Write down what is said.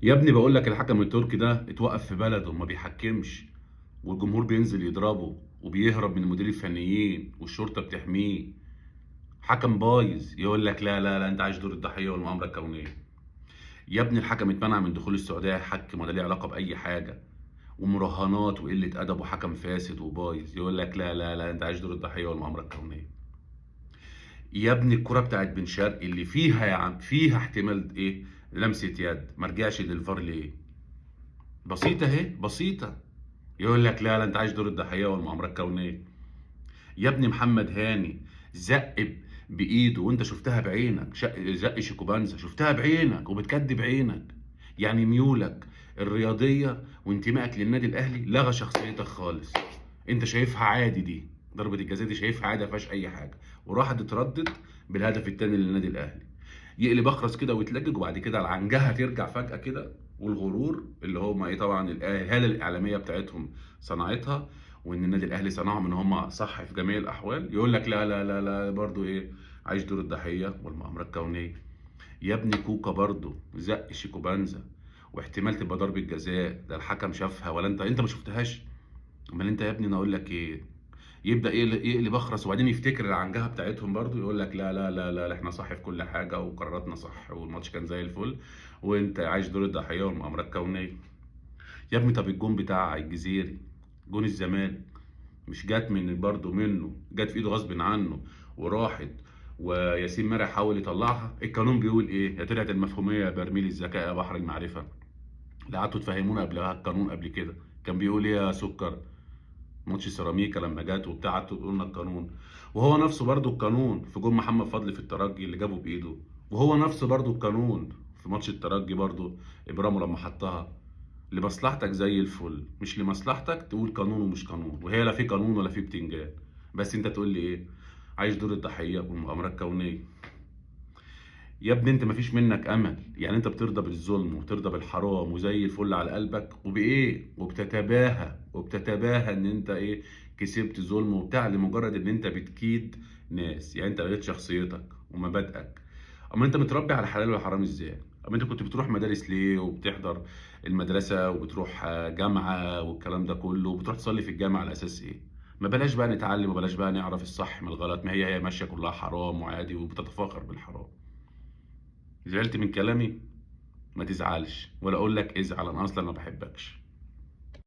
يا ابني بقول لك الحكم التركي ده اتوقف في بلده ما بيحكمش، والجمهور بينزل يضربه وبيهرب من المدير الفنيين والشرطة بتحميه. حكم بايظ، يقول لك لا لا لا انت عايش دور الضحية والمؤامره الكونية. يا ابني الحكم اتمنع من دخول السعودية يحكم ولا ليه علاقة باي حاجة، ومراهنات وقلة ادب وحكم فاسد وبايظ، يقول لك لا لا لا انت عايش دور الضحية والمؤامره الكونية. يا ابني الكره بتاعت بن شرقي اللي فيها يا عم فيها احتمال ايه لمسه يد، ما رجعش للفار ليه؟ بسيطة اهي، بسيطة. يقول لك لا لا انت عايش دور الضحية والمؤامره الكونية. يا ابني محمد هاني زق بايده وانت شفتها بعينك، زق شيكوبانزا شفتها بعينك وبتكدب عينك. يعني ميولك الرياضية وانتمائك للنادي الاهلي لغى شخصيتك خالص، انت شايفها عادي، دي ضربه الجزاء دي شايفها عادي ما فيهاش اي حاجة، وراحت اتردت بالهدف الثاني للنادي الاهلي. يقلب اخرس كده ويتلجج، وبعد كده العنجهه ترجع فجاة كده، والغرور اللي هم ايه طبعا الهالة الاعلامية بتاعتهم صنعتها، وان النادي الاهلي صنعهم ان هم صح في جميع الاحوال، يقول لك لا لا لا لا برضو ايه عايش دور الضحية والمؤامره الكونية. يا ابني كوكا برضو زق شيكوبانزا واحتمال تبقى ضربه جزاء، ده الحكم شافها ولا انت ما شفتهاش؟ امال انت يا ابني انا اقول لك ايه؟ يبدا يقلب اخرس، وبعدين يفتكر العنجهه بتاعتهم برضو، يقول لك لا لا لا لا احنا صح في كل حاجة وقراراتنا صح والماتش كان زي الفل، وانت عايش دور الضحية والمؤامره الكونية. يا ابني طب الجون بتاع الجزيري، جون الزمالك، مش جت من برضه منه، جت في ايده غصب عنه وراحت، وياسين مرعي حاول يطلعها. القانون بيقول ايه؟ يا طلعت المفهوميه يا برميل الذكاء يا بحر المعرفة، لا قعدتوا تفهمونا قبلها القانون قبل كده كان بيقول ايه يا سكر؟ ماتش سيراميكا لما جت وبتاع قعدتوا تقولوا لنا القانون، وهو نفسه برضه القانون في جون محمد فضل في الترجي اللي جابه بايده، وهو نفسه برضه القانون في ماتش الترجي برضه ابرامو لما حطها. لمصلحتك زي الفل، مش لمصلحتك تقول قانون ومش قانون، وهي لا في قانون ولا في بتنجان، بس انت تقول لي ايه؟ عايش دور الضحية والمؤامره الكونية. يا ابني انت مفيش منك امل، يعني انت بترضى بالظلم وترضى بالحرام وزي الفل على قلبك، وبايه؟ وبتتباهى ان انت ايه كسبت ظلم وبتاع لمجرد ان انت بتكيد ناس. يعني انت لغيت شخصيتك ومبادئك. اما انت متربي على الحلال والحرام ازاي؟ اما انت كنت بتروح مدارس ليه؟ وبتحضر المدرسة وبتروح جامعه والكلام ده كله، وبتروح تصلي في الجامعة على اساس ايه؟ ما بلاش بقى نتعلم وبلاش بقى نعرف الصح من الغلط، ما هي ماشية كلها حرام وعادي وبتتفاخر بالحرام. زعلت من كلامي؟ ما تزعلش، ولا اقول لك ازعل، انا اصلا ما بحبكش.